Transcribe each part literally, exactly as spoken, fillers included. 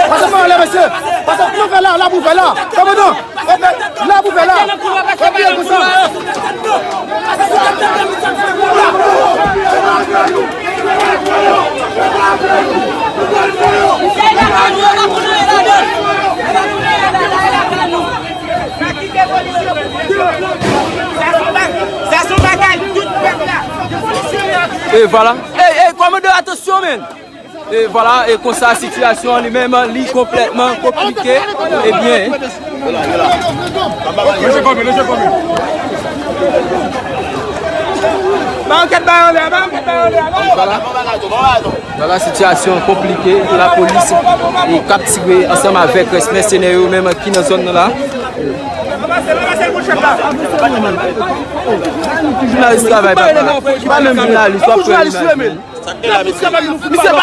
Pase pa anlè, mesye. Pase pou nou fè la, la pou fè la. Kòmandan, la pou fè la. Fè byen konsa. Sa se yon bagay tout pèp la. E vwala. Ey, ey, kòmandan, atansyon, men. E vwala, e konsa sitiyasyon an li menm, li konplètman konplike. Ebyen. Ba yon kèt bay anlè, ba yon kèt bay anlè, ba. Vwala. Nan la sitiyasyon konplike, lapolis e k ap tire ansanm avèk rès mèsenè yo menm ki nan zòn nan la. Jounalis travay, papa. Ki pa menm jounalis, w ap fè jounalis. Misye pa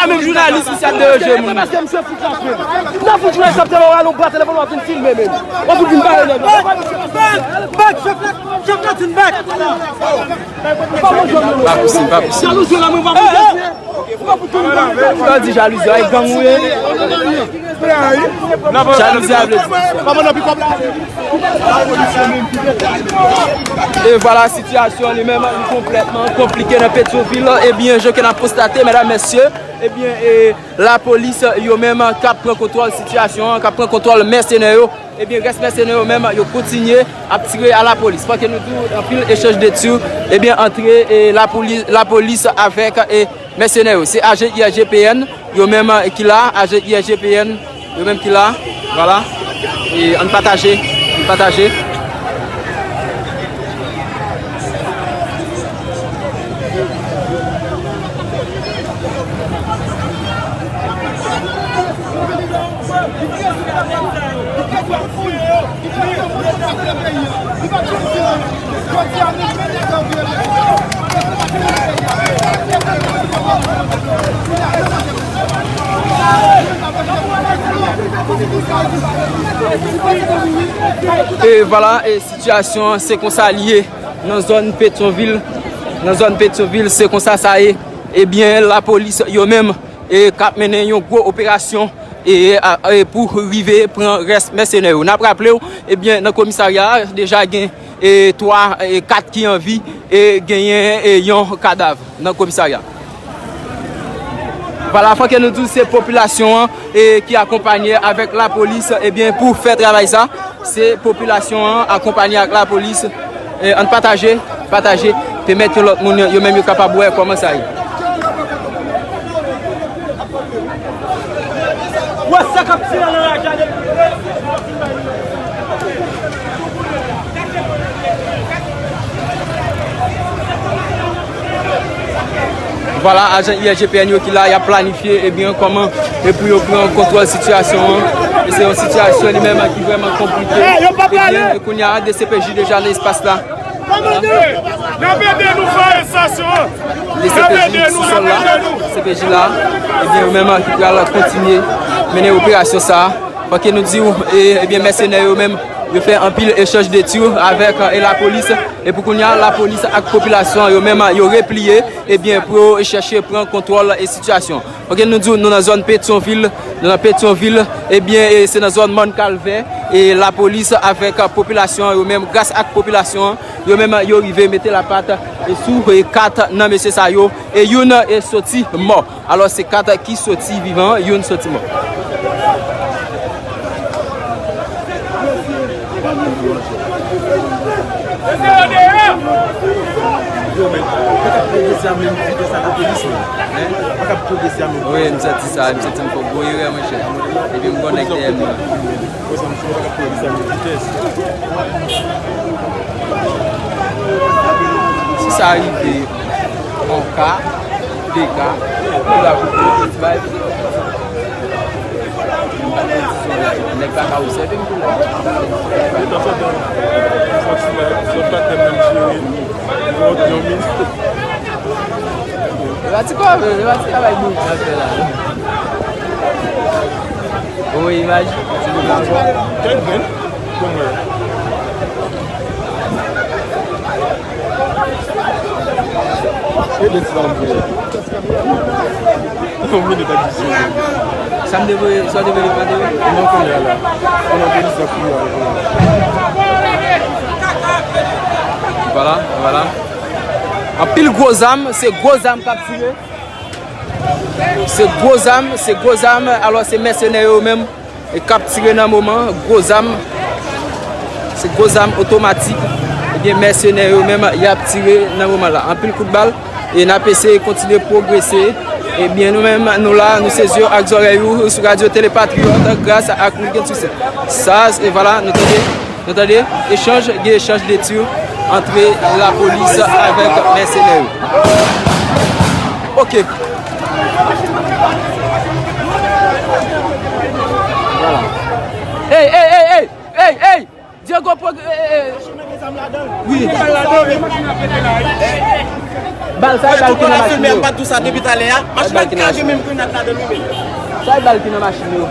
menm jounalis, misye ap deranje moun. Misye fout la frè. Nan fout jounalis ap te ba w alon bwa telefòn w ap vin filme menm. W ap vin bare nèg la. Bèk, bèk, chèf la, chèf la di n bèk. Pa posib, pa posib. Jalouzi la, mwen pa pou jwe. Sa di jalouzi, ay gang ou ye. Jalouzi a vle di. E vwala sitiyasyon li menm li konplètman konplike nan Petyonvil. Ebyen, jan ke n ap konstate, medam, mesye, ebyen, e, lapolis yo menm k ap pran kontwòl sitiyasyon an, k ap pran kontwòl mèsenè yo. Ebyen, rès mèsenè yo menm, yo kontinye ap tire a lapolis. Fò ke nou di w, anpil echanj de tir, ebyen, antre, e, lapoli-, lapolis avèk, e, mèsenè yo. Se ajan I R G P N yo menm, e, ki la, ajan I R G P N yo menm ki la. Vwala. E, ann pataje, ann pataje. E vwala, e sitiyasyon an, se konsa li ye nan zòn Petyonvil. Nan zòn Petyonvil, se konsa sa ye. Ebyen, lapolis yo menm, e, k ap mennen yon gwo operasyon, e, a, e, pou rive pran rès mèsenè yo. N ap raple w, ebyen, nan komisarya a, deja gen, e, twa, e, kat ki an vi, e genyen, e, yon kadav nan komisarya. Vwala, fò ke nou di w se popilasyon an, e, ki akonpanye avèk lapolis, ebyen, pou fè travay sa. Se popilasyon an akonpanye ak lapolis. E, ann pataje, pataje, pèmèt yon lòt moun, yo menm yo kapab wè kòman sa ye. Wè sa k ap tire nan raje a depi. Vwala, ajan I R G P N yo ki la, y ap planifye, ebyen, kòman e pou yo pran kontwòl sitiyasyon an. E se yon sitiyasyon li menm ki vrèman konplike. Ebyen, e kounye a, D C P J deja nan espas la. N ap ede nou fè arestasyon an. D C P J sou sòl la, D C P J la, ebyen, yo menm ki pral kontinye mennen operasyon sa a. Fò ke nou di w, e, ebyen, mèsenè yo menm, yo fè anpil echanj de tir avèk, e, lapolis. E pou kounye a, lapolis ak popilasyon an, yo menm, yo repliye, ebyen, pou yo chèche pran kontwòl, e, sitiyasyon. Fò ke nou di w, nou nan zòn Petyonvil, nou nan Petyonvil, ebyen, e, se nan zòn Mòn Kalvè, e, lapolis avèk, e, popilasyon an, yo menm, gras ak popilasyon an, yo menm, yo rive mete lapat, e, sou, e, kat nan mesye sa yo, e youn, e, soti mò. Alò, se kat ki soti vivan, youn soti mò. Yo, men, pa ka pwogrese a menm vitès a lapolis, men. Hein? Pa ka pwogrese a menm vitès. Wi, m santi sa, m santi m fè gwo erè, monchè. Epi m konnen dèyè m nan. Wè sa, misye pa ka pwogrese a menm vitès. Si sa rive, yon ka, de ka, pou la pou pran ti bay. Nèg pa ka obsève m tou la. Etan sa dan, santi la, zòt pa tèm menm jere, yon, yon minit. E pa ti kòve, e pa ti travay bouch n ap fè la. Ou wè imaj, ti bout la ankò. Kèk grenn, pou mwen. Sa m te voye, sa w te voye mande yo? Vwala, vwala. Anpil gwo zam, se gwo zam k ap tire. Se gwo zam, se gwo zam. Alò, se mèsenè yo menm e k ap tire nan moman, gwo zam. Se gwo zam otomatik. Ebyen, mèsenè yo menm, y ap tire nan moman la. Anpil kout bal. E n ap eseye kontinye pwogrese. Ebyen, nou menm, nou la, nou se zye ak zòrèy ou sou Radyo Tele Patriyòt, gras ak Wilgen Succès. Sa, e vwala, nou tande. Nou tande echanj, gen echanj de tir antre lapolis avèk mèsenè yo. Ok. Vwala. Ey, ey, ey, ey, ey, ey! Diego Pog-, ey, ey, ey. Wi. Bal, sa e bal ki nan machin yo. Sa e bal ki nan machin yo. Sa e bal ki nan machin yo.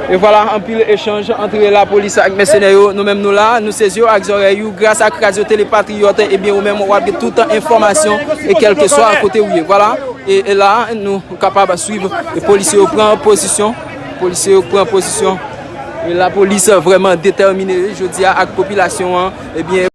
E vwala, anpil echanj antre lapolis ak mèsenè yo. Nou menm nou la, nou se zye ak zòrèy ou, gras ak Radyo Tele Patriyòt, ebyen ou menm w ap gen tout enfòmasyon e kèlkeswa kote ou ye. Vwala, e, e la, nou kapab swiv e polisye yo pran pozisyon. Polisye yo pran pozisyon. E lapolis vrèman detèmine jodi a ak popilasyon an. Ebyen,